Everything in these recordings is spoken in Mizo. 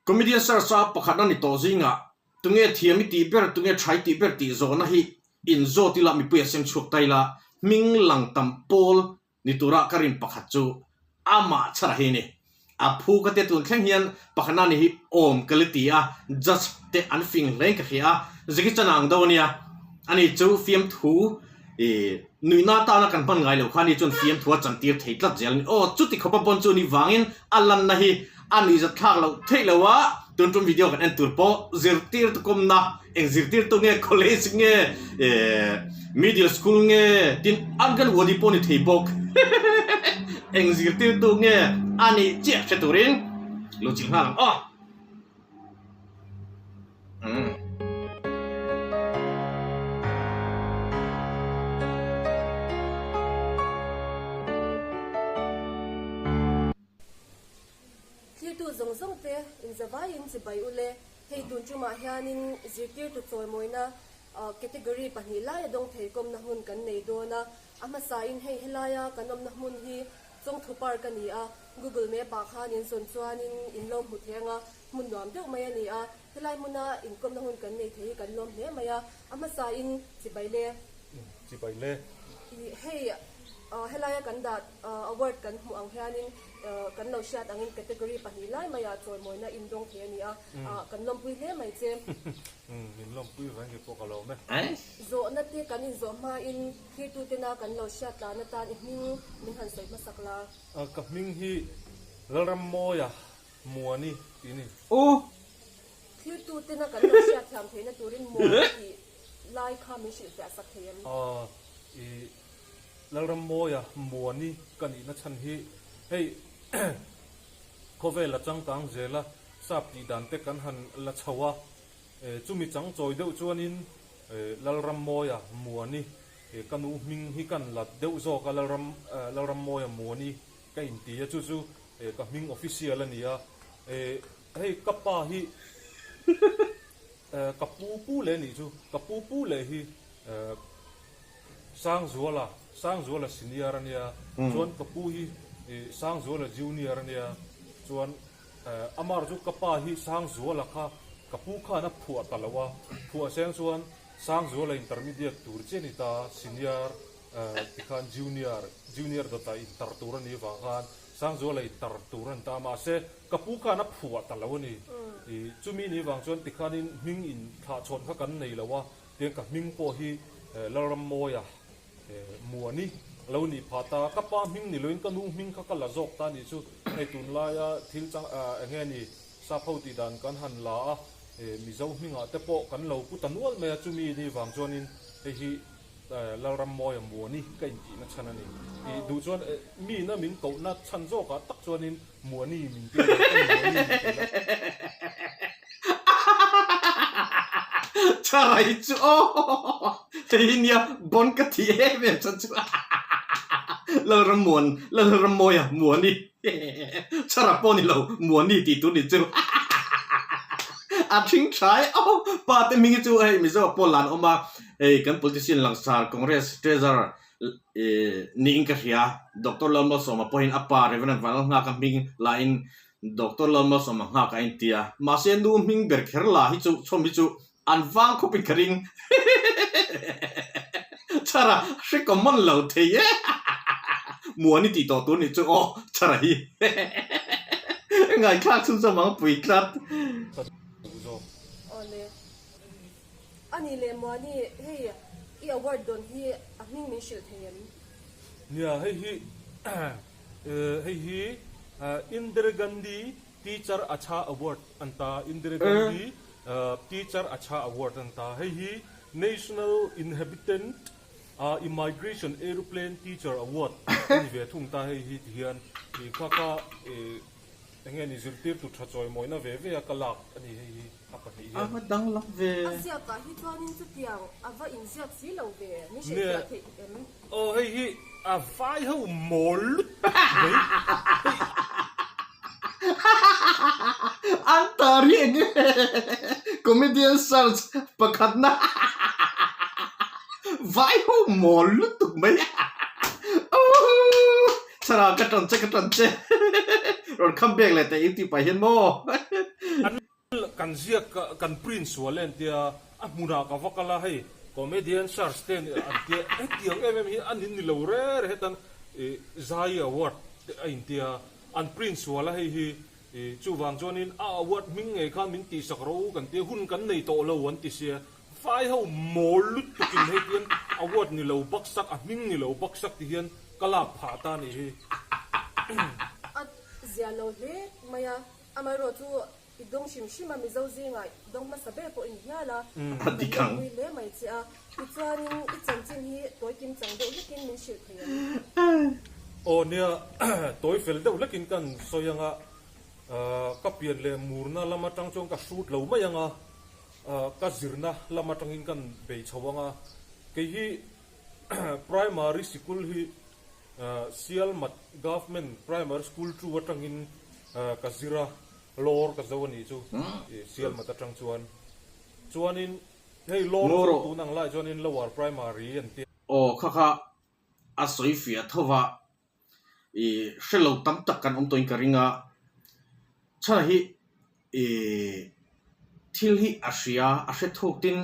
Comedian Search a pakhatna ni tawh zingah tunge thiam i tih ber, tunge tha i tih ber tih zawhna hi inzawt ila mipui a sem chhuak ta ila, hming lang tam pawl ni tura ka rin pakhat chu amah chhara hi a ni. A phu ka tia tun thleng hian pakhatna ni hi awm ka la ti a, judge te an fing hlein ka hria a, Jackie Chan a ang deuh a nia, ani chu fiamthu ih nuihna atana kan hman ngai lo kha ani chuan fiamthu a chantir thei tlat zel a ni. Aw chuti khawpa pawn chu ni vangin a lanna hi a nuihzat thlak loh theih lo a, tun tum video kan en tur pawh zirtirtu kawmna eng zirtirtu nge college nge eh middle school nge tin anganwadi pawh ni thei bawk eng zirtirtu nge a nih chiah hre turin lo chilh nghal ang aw. Umm. Thirtu zawng zawng te inzavaiin chibai u le. Hei tun tumah hianin zirtirtu chawimawina category pahnih laia dawng thei kawmna hmun kan nei dawn a. A hmasain hei helaia kan awmna hmun hi Chawngthu Park a ni a, Google Map ah khan in zawn chuanin in lo hmu theng a, hmun nuam deuh mai a ni a. Helai hmuna inkawmna hun kan nei thei hi kan lawm hle mai a. A hmasain chibai le. Chibai le. Hei helaia kan dah award kan hmuh ang hianin kan lo hriat angin category pahnih lai maiah chawimawina indawng thei a ni a, kan lawmpui hle mai che. Min lawmpui reng hi pawh ka lawm e. Zawhna te kan inzawh hmain thirtutena kan lo hriat tlan atan i hming min han sawi hmasak la. Ka hming hi Lalrammawia Muani tih a ni. Aw. Thirtutena kan lo hriat thiam theihna turin Muani tih lai kha min hrilhfiah sak thei em? I Lalrammawia Muani ka nihna chhan hi hei khawvel a changkang zel a, sap tih dan te kan han la chho a, chumi chang chawi deuh chuanin Lalrammawia Muani ka nu hming hi kan la deuh zawk a, Lalram Lalrammawia Muani ka inti a, chu chu ka hming official a ni a, hei ka pa hi Ka pu pu leh nih chu, ka pu pu leh hi Sangzuala, Sangzuala senior a nia, chuan ka pu hi Sangzuala junior a nia, chuan amar chu ka pa hi Sangzuala kha ka pu khan a phuah ta lo a, phuah seng chuan Sangzuala intermediate tur chiah a ni ta, senior tikhan junior, junior dawtah intar tur a nih vang khan Sangzuala intar tur a ni ta, mahse Ka pu khan a phuah ta lo a ni. I chumi ni vang chuan tikhanin hming in thlahchhawn kha kan nei lo a, tiang ka hming pawh hi Lalrammawia Muani a lo nih phah ta. Ka pa hming ni loin ka nu hming kha ka la zawk ta a nih chu. Hei tunlaia thil chang eng nge ni sap ho tih dan kan han la a, Mizo hmingah te pawh kan lo pu ta nual mai a, chumi ni vang chuanin hei hi Lalrammawia Muani ka intihna chhan a ni. I duh chuan miin a min kohna chhan zawkah tak chuanin Muani min ti a, ka Muani min ti la. Charai chu aw hei hi nia bon ka thi em em chuan chu Lalrammuan Lalrammawia Muani Chara pawh ni lo Muani tih tur ni chu a thing tha e aw pa te hming hi chu hei Mizo ah pawh lan awm a hei kan politician langsar Congress treasurer Niin ka hria, Doctor Lalmalsawma pawhin a pa Rev. Vanlalnghaka hming lahin Doctor Lalmalsawma nghak a inti a, mahse nu hming ber kher la hi chu chhawm hi chu an vang khawpin ka ring. Chara hre common lo thei e. Muani tih tawh tur nih chu aw Chara hi. Ngaithlak chhun zawm ang pui tlat. Awle. A ni leh Muani, hei i award dawn hi a hming min hrilh thei em? Nia, hei hi hei hi Indira Gandhi Teacher Acha Award an ta, Indira Gandhi Teacher Acha Award an ta. Hei hi National Inhabitant Immigration Aeroplane Teacher Award a ni ve thung ta hei hi tihian kha kha eng nge ni zirtirtu tha chawimawina ve ve a ka lak a ni hei hi. A pahnih hian. A va danglam ve. A ziakah hi chuanin chutiang a va inziak si lo ve, min hrilhfiah theih em? Aw hei hi a vai ho mawl lutuk mai. Hei. An tar hi eng nge comedian search pakhatna vai ho mawl lutuk mai. Aww chhara ka tan che ka tan che rawn come back leh teh in tih pah hian maw. kan ziak kan print sual e an tia, a hmunah ka va kal a, hei comedian search te an tia, hetiang em em hi a nin ni lo re re hetan zai award te a intia, an print sual a hei hi chuvang chuanin a award hming ngei khan min tihsak rawh u kan tia, hun kan nei tawh lo an ti sia, Vai ho mawl lutukin hei tian award ni lo baksak, a hming ni lo baksak ti hian ka lak phah ta nih hi. A zia lo hle mai a, amaherawh chu i dawng hrim hrim a, Mizo zingah dawng hmasa ber pawh i ni hial a, A dik ang. Kan lawmpui hle mai che a, tichuanin i chanchin hi tawi kim chang deuh hlekin min hrilh thei ang. Aw nia, tawi fel deuh hlekin kan sawi ang a, ka pian leh murna lam atang chuan ka hrut lo mai ang a, Ka zirna lam atangin kan bei chho ang a, kei hi Primary sikul hi Sialmat Government Primary School chu atangin ka zir a, lawr ka zo a nih chu Sialmat atang chuan. Chuanin hei lawr chu tun ang lai chuanin Lower Primary an ti. Aw kha kha a sawi fiah tho va, i hre lo tam tak kan awm tawhin ka ring a, chhan hi i thil hi a hria a hre thuk tin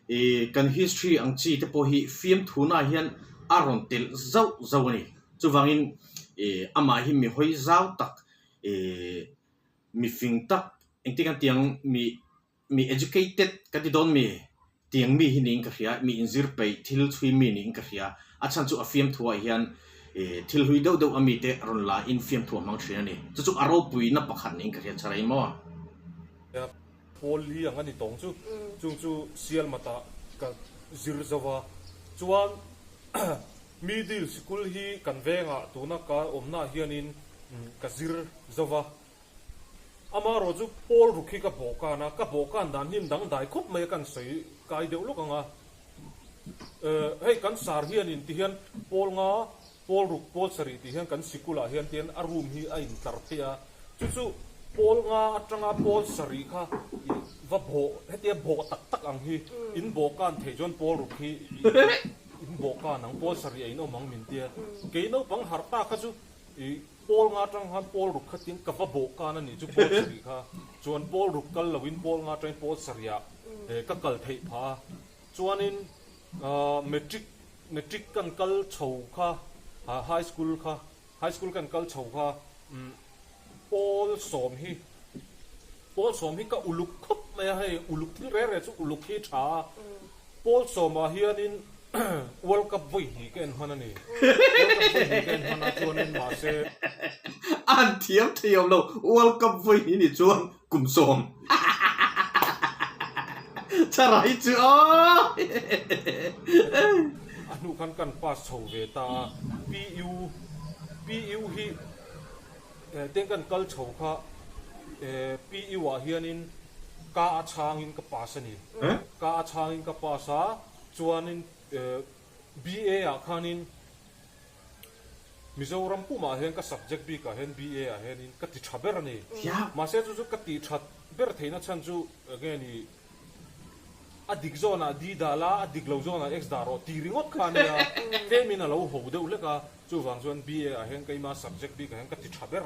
i kan history ang chi te pawh hi fiamthuna hian a rawn telh zauh zauh a ni. Chuvangin i amah hi mi hawi zau tak i mi fing tak engtin kan tih ang mi Mi educated ka ti dawn mi? Tiang mi hi niin ka hria, mi inzir peih thil chhui mi niin ka hria. A chhan chu a fiamthuah hian thil hlui deuh deuh a mite rawn la in fiamthu a hmang thin a ni. Chu chu a ropuina pakhat niin ka hria chharei maw? Pawl li ang a ni tawng chu, chung chu Sialmata ka zir zo va, chuan middle sikul hi kan vengah tuna ka awmnaah hianin ka zir zo va, Amaherawh chu pawl ruk hi ka bawhkan a, ka bawhkan dan hi dangdai khawp mai a kan sawi kai deuh lawk ang a. Hei kan sar hianin ti hian pawl nga, pawl ruk, pawl sarih tih hian kan sikulah hian tian a room hi a intlar theih a. Chu chu pawl nga atanga pawl sarih kha i va bawh, hetia bawh tak tak ang hi in bawhkan theih chuan pawl ruk hi in bawhkan ang, pawl sarih a in awm ang min tia. Kei naupang harh ta kha chu i Pawl nga atang khan pawl ruk kha tin ka va bawh kan a nih chu pawl sarih kha chuan pawl ruk kal loin pawl nga atangin pawl sarihah ka kal theih phah a chuanin matric matric kan kal chho kha high school kha high school kan kal chho kha pawl sawm hi pawl sawm hi ka uluk khawp mai a hei uluk thil reh reh chu uluk hi tha a Pawl sawmah hianin World Cup vawi hnih ka en hman a ni. World Cup vawi hnih ka en hman a chuanin mahse. A han thiam thei awm lo, World Cup vawi hnih ni chuan kum sawm. Charai chu aw. A hnu khan kan pass chho ve ta a, PU, PU hi teng kan kal chho kha PU ah hianin ka a chhangin ka pass a ni. Ka a chhangin ka pass a, chuanin BA ah khanin Mizoram pumah hian ka subject bikah hian BA ah hianin ka ti tha ber a ni. Mahse chu chu ka tih that ber theihna chhan chu enge ni a dik zawnah D dah la, a dik lo zawnah X dah rawh tih ringawt kha a nia, tlemin a lo ho deuh hlek a, chuvang chuan BA ah hian keima subject bikah hian ka ti tha ber.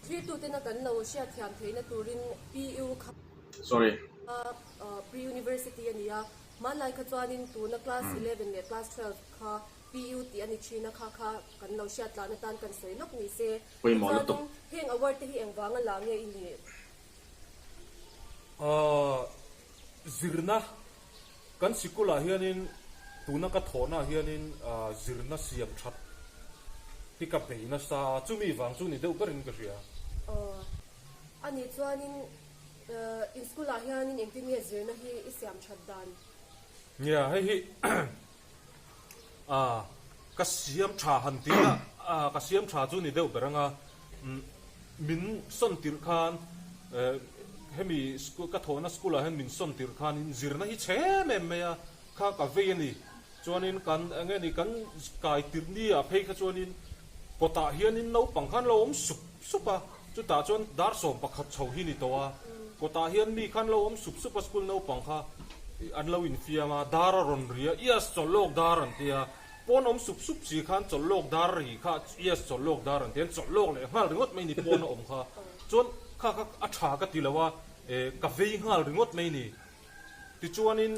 Thirtutena kan lo hriatthiam theihna turin PU kha Sorry. Pre-University a ni a, hmanlai kha chuanin tuna class 11 leh class 12 kha PU tih a ni thin a, kha kha kan lo hriat tlan atan kan sawi lawk ni se. Pawimawh lutuk. Tichuanin heng award te hi engvanga la nge i nih? Zirna Kan sikulah hianin tuna ka thawhnaah hianin zirna siam that hi ka bei nasa a, chumi vang chu ni deuh berin ka hria. Aw, a nih chuanin in school-ah hianin engtin nge zirna hi i siam that dan? Nia, hei hi ka siam tha han tih a, ka siam tha chu ni deuh ber anga min sawn tirh khan hemi ka thawhna school ah hian min sawn tirh khanin zirna hi chhe em em mai a, kha ka vei a ni. Chuanin kan enge ni kan kai tirh ni ah phei kha chuanin kawtah hianin naupang khan lo awm sup sup a, chutah chuan dar 11 chho hi ni tawh a, kawtah hian mi khan lo awm sup sup a school naupang kha an lo infiam a, dar a rawn ri a, yes chawlh lawk dar an ti a, pawn awm sup sup si khan chawlh lawk dar ri kha yes chawlh lawk dar an ti a, an chawlh lawk leh nghal ringawt mai ni pawn a awm kha, chuan kha kha a tha ka ti lo a. Ka vei nghal ringawt mai ni. Tichuanin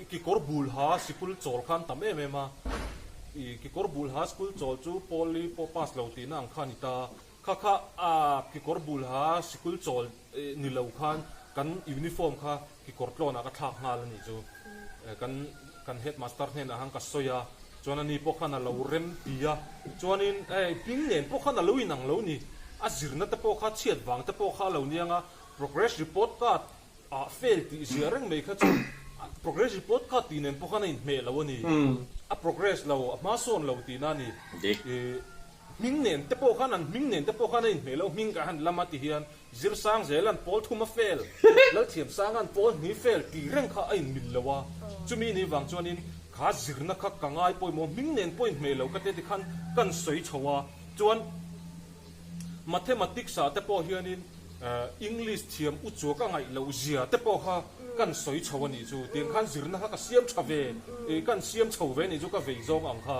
kekawr bul ha sikul chawl kha an tam em em a, kekawr bul ha sikul chawl chu Paul-i pawh pass lo tihna ang kha a ni ta. Kha kha kekawr bul ha sikul chawl ni lo khan kan uniform kha kekawr tlawnah ka thlak nghal a nih chu. Kan kan headmaster hnenah khan ka sawi a, chuan ani pawh khan a lo rem ti a, chuanin hei hming nen pawh khan a lo inang lo ni, a zirna te pawh kha chhiat vang te pawh kha a lo niang a, progress report card ah fail tih ziah reng mai kha chu progress report card tih nen pawh khan a inhmeh lo a ni, a progress lo, a hma sawn lo tihna a ni. Hming nen te pawh khan an hming nen te pawh khan a inhmeh lo, hming ka han lam a ti hian Zirsang zelan pawl thum a fel, Lalthiamsanga'n pawl hni fel tih reng kha a inmil lo a, chumi ni vang chuanin kha zirna kha ka ngai pawimawh hming nen pawh inhmeh lo ka tia tikhan kan sawi chho a, chuan Mathematics ah te pawh hianin English thiam u chua ka ngaih loh zia te pawh kha kan sawi chho a nih chu, tiang khan zirna kha ka siam tha ve, kan siam chho ve a nih chu ka vei zawng ang kha.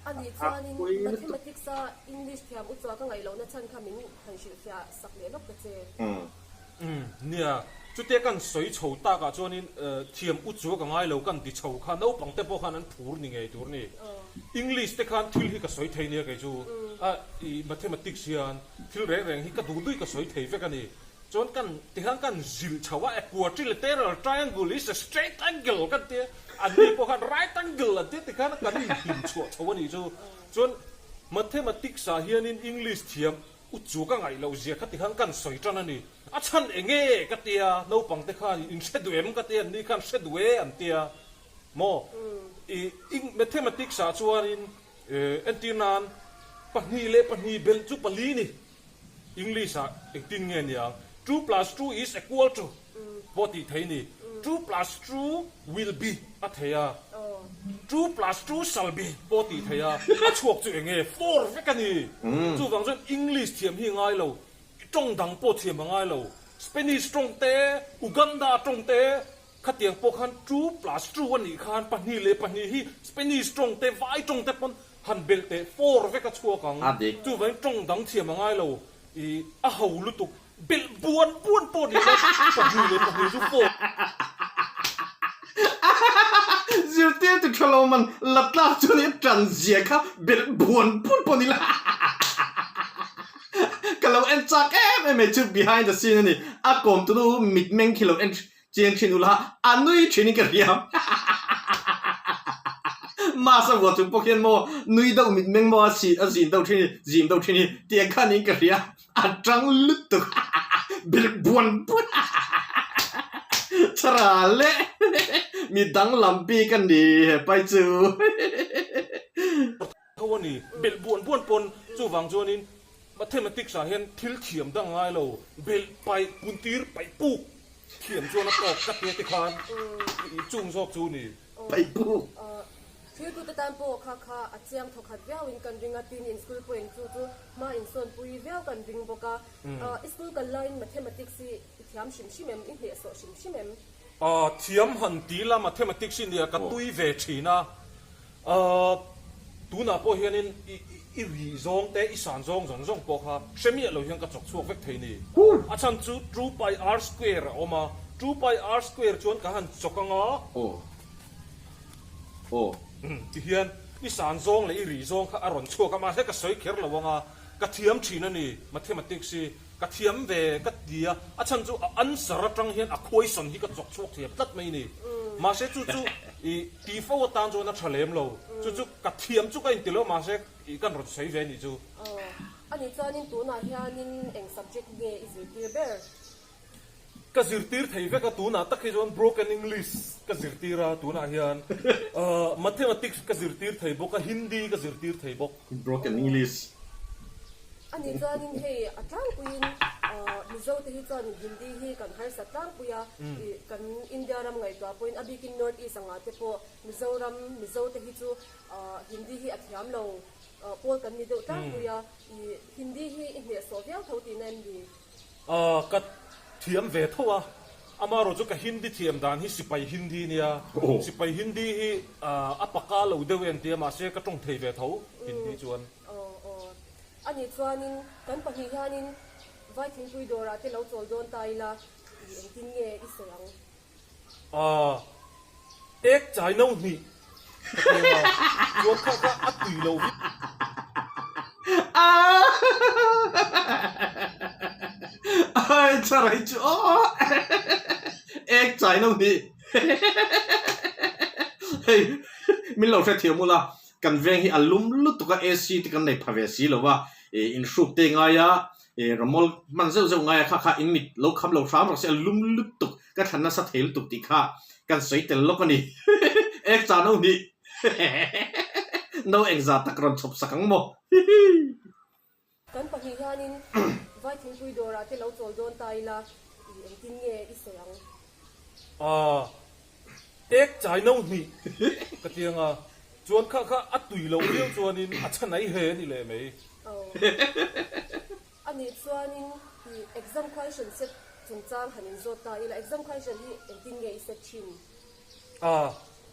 A nih chuanin Mathematics a English thiam u chua ka ngaih lohna chhan kha min han hrilhfiah sak leh lawk ta che. Umm nia, chutia kan sawi chho takah chuanin thiam u chua ka ngai lo kan ti chho kha naupang te pawh khan an phur ni ngei tur ni. English te khan thil hi ka sawi thei nia kei chu a i Mathematics hian thil reng reng hi ka duh duih ka sawi thei vek a ni. Chuan kan tihian kan zilh chho a, a quadrilateral triangle is a straight angle kan tia, an ni pawh khan right angle an tia tikhan kan inhlim chhuah chho a nih chu. Chuan Mathematics ah hianin English thiam u chu ka ngaih loh zia kha tikhan kan sawi tan a ni. A chhan enge ka tia, naupang te khan in hre duh em ka tia, an ni khan hre duh e an tia maw. I Mathematics ah chuanin entir nan pahnih leh pahnih belh chu pali ni. English ah engtin nge nia? Two plus two is equal to pawh tih thei ni. Two plus two will be a thei a. Two plus two shall be pawh tih thei a. A chhuak chu eng nge? Four vek a ni. Chuvang chuan English thiam hi ngai lo. Tawng dang pawh thiam a ngai lo. Spanish tawng te, Uganda tawng te, khatiang pawh khan two plus two a nih khan pahnih leh pahnih hi Spanish tawng te, vai tawng te pawn Han belh teh for vek a chhuak ang. A dik. Chuvangin tawng dang thiam a ngai lo. I a ho lutuk. Belh buan buan pawh ni la pahnih leh pahnih chu for. Zirtirtu tha lo man la tlak chuan i tan zia kha belh buan buan pawh ni la. Ka lo en chak em em mai chu behind the scene a ni. A kawmtunu mitmeng khi lo en Chiang thin ula, a nui thin in ka hria. Mask a vuah chung pawh khian maw nui deuh mitmeng maw a si a zin deuh thin hi, zim deuh thin hi tiang khan in ka hria. A tang lutuk bil buan buan Thara leh mi danglam bik a ni hepai chu. Tho a ni, belh buan buan pawn chuvang chuanin Mathematics ah hian thil thiam dang ngai lo, belh paih puntir paih puk thiam chuan a tawk ka tia tikhan chung zawk chu ni. Paih puk. Thiltute tan pawh kha kha a chiang thawkhat viau in kan ring a, tin in school pawh in chu chu hma in sawn pui viau kan ring bawk a. I school kal laiin mathematics hi i thiam hrim hrim em, i hnehsawh hrim hrim em? Thiam han ti la mathematics hi nia ka tui ve thin a. Ahh tunah pawh hianin i i ri zawng te i san zawng zawng zawng pawh kha hre miah lo hian ka chawk chhuak vek thei ni. A chhan chu two pi r square a awm a, two pi r square chuan ka han chawk anga. Aw aw. Umm tihian i san zawng leh i ri zawng kha a rawn chhuak a, mahse ka sawi kher lo anga ka thiam thin a ni mathematics hi. Ka thiam ve ka ti a, a chhan chu a answer atang hian a question hi ka chawk chhuak thiam tlat mai ni. Mahse chu chu i ti fo atan chuan a tha lem lo. Chu chu ka thiam chu ka inti lo mahse i kan rawn sawi ve nih chu. Aw, a nih chuanin tunah hianin eng subject nge i zirtir ber? Ka zirtir thei vek a, tunah tak hi chuan broken English ka zirtir a tunah hian Mathematics ka zirtir thei bawk a, Hindi ka zirtir thei bawk. Broken English. A nih chuanin hei a tlangpuiin Mizo te hi chuan Hindi hi kan harsa tlangpui a, kan India ram ngaihtuah pawhin a bikin North East angah te pawh Mizoram Mizo te hi chu Hindi hi a thiam lo pawl kan ni deuh tlangpui a, Hindi hi i hnehsawh viau tho tihna em ni? Ka thiam ve tho a, amaherawh chu ka Hindi thiam dan hi sipai Hindi nia, sipai Hindi hi a paka lo deuh e an tia mahse ka tawng thei ve tho Hindi chuan. Aw aw, a nih chuanin kan pahnih hianin. Vai thingpui dawrah te lo chawl dawn ta ila i engtin nge i sawi ang? Aa, ek chai no hnih ka ti ang a, chuan kha kha a tui lo hi. Ai charai chu aw ek chai no hnih hei min lo hrethiam ula kan veng hi a lum lutuk a AC te kan nei pha ve si lo a inhruk te ngai a Ramol hman zeuh zeuh ngai a kha kha in mit lo kham lo hram rawh se a lum lutuk ka thlan nasa thei lutuk tih kha kan sawi tel lawk a ni. Ek cha no hnih no engzah tak rawn chhawp sak ang maw? Hihi. Kan pahnih hianin vai thingpui dawrah te lo chawl dawn ta ila i engtin nge i sawi ang? Aa, ek chai no hnih ka ti ang a, chuan kha kha a tui loh viau chuanin a chhanai he a ni leh mai. A nih chuanin i exam question set chungchang han inzawt ta ila, exam question hi engtin nge i set thin? A,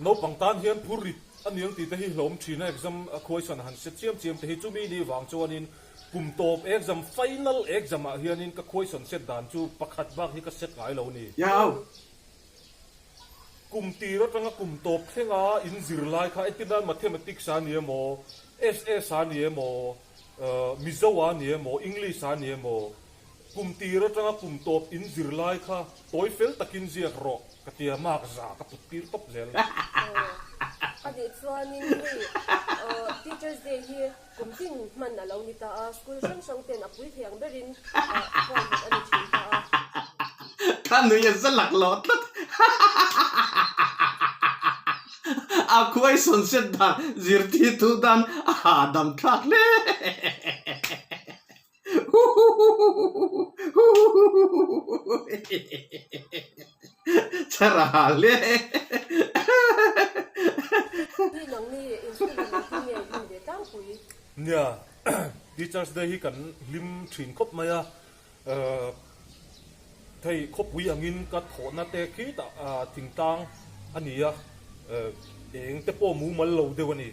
naupang tan hian phur rit a niang tih te hi hlawm thin a, exam question han set chiam chiam te hi chumi ni vang chuanin kum tawp exam final exam ah hianin ka question set dan chu pakhat bak hi ka set ngai lo ni. Kum tir atanga kum tawp thlenga in zir lai kha entirnan mathematics a ni emaw, SS a ni emaw, Mizo a ni emaw, English a ni emaw, kum tir atanga kum tawp in zir lai kha tawi fel takin ziak rawh ka tia mark za ka put tir tawp zel. A nih chuanin hei Teachers Day hi kum tin hman a lo ni ta a, school hrang hrang ten a pui thei ang berin huaihawt a ni thin ta a. Ka nui a za laklawh tlat. A khuai sawnset dan zirtirtu tan a hahdam thlak hle. Chhara hle. Hi nangni in school in engtin nge hlim ve tlangpui? Nia, Teachers Day hi kan hlim thin khawp mai a. Hei khawpui angin ka thawhna te khi tah thingtlang a ni a, eng te pawh mumal lo deuh a ni.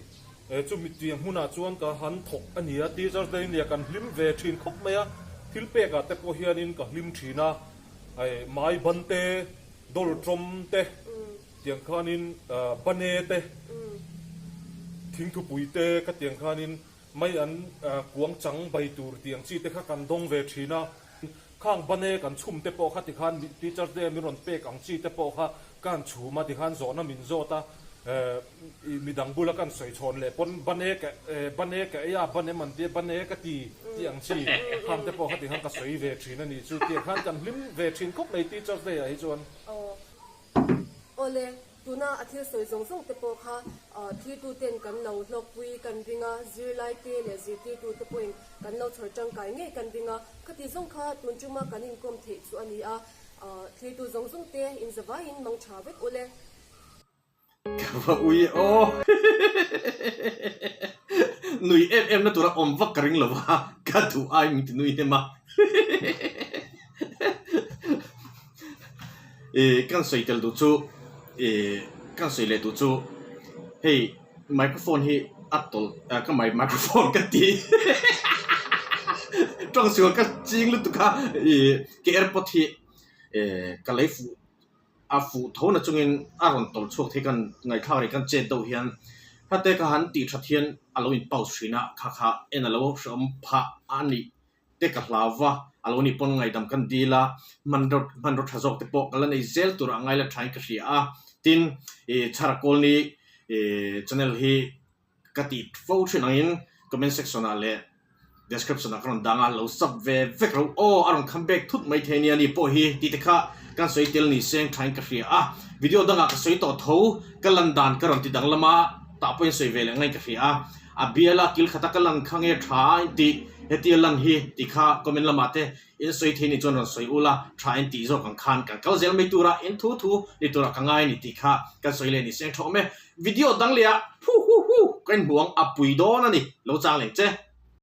Chumi tiang hmunah chuan ka han thawk a ni a, Teachers Day nia kan hlim ve thin khawp mai a, thil pekah te pawh hianin ka hlim thin a, mai ban te, dawr tawm te, tiang khanin bane te, thingthupui te ka tiang khanin Mai an kuang chang bai tur tiang chi te kha kan dawng ve thin a, khang bane kan chhum te pawh kha tikhan Teachers Day a min rawn pek ang chi te pawh kha kan chhum a tikhan zawhna min zawt a, midang bula kan sawi chhawn leh pawn bane ka bane ka ei a ban em an tia bane ka ti tih ang chi khang te pawh kha tikhan ka sawi ve thin a nih chu tiang khan kan hlim ve thin khawp mai Teachers Day ah hi chuan. Awle, tuna a thil sawi zawng zawng te pawh kha thirtuten kan lo hlawkpui kan ring a, zirlaite leh zirtirtute pawhin kan lo chhawr tangkai ngei kan ring a, khati zawng kha tun tuma kan inkawm theih chu a ni a, thirtu zawng zawng te inzavaiin mang tha vek ule. Ka va ui aw. Nui em em na tura awm vak ka ring lo va, ka duh ai min ti nui hnem a. Kan sawi tel duh chu kan sawi leh duh chu hei microphone hi a tawlh ka microphone ka ti tawng sual ka ching lutuk a ka airpod hi ka lei fuh a fuh tho na chungin a rawn tawlh chhuak thei kan ngaihthlak rih kan chet deuh hian hate ka han tih that hian a lo in pause thin a kha kha en a lo hreawm phah a nih te ka hlau va a lo ni pawn ngaihdam kan dil a hmanraw hmanraw tha zawk te pawh ka la nei zel tur a ngai la thain ka hria a tin ih chhara kawlni ih channel hi Ka tih fo thin angin comment section ah leh description ah ka rawn dang a, lo sub ve vek ro aw a rawn come back thut mai thei ania ni pawh hi tih te kha kan sawi tel ni seng thain ka hria a, video dangah ka sawi tawh tho ka lan dan ka rawn ti danglam a tah pawhin sawi ve leh ngain ka hria a, a biala kil khata ka lan kha nge tha a intih hetia lan hi tih kha comment lamah te In sawi thei ni chuan rawn sawi ula, tha in tih zawk ang khan kan kal zel mai tura in thu thu ni tura ka ngai a ni tih kha kan sawi leh ni seng thawm e. Video dang leh ah hu hu hu ka inhmu ang a pui dawn a ni, lo chang leng che.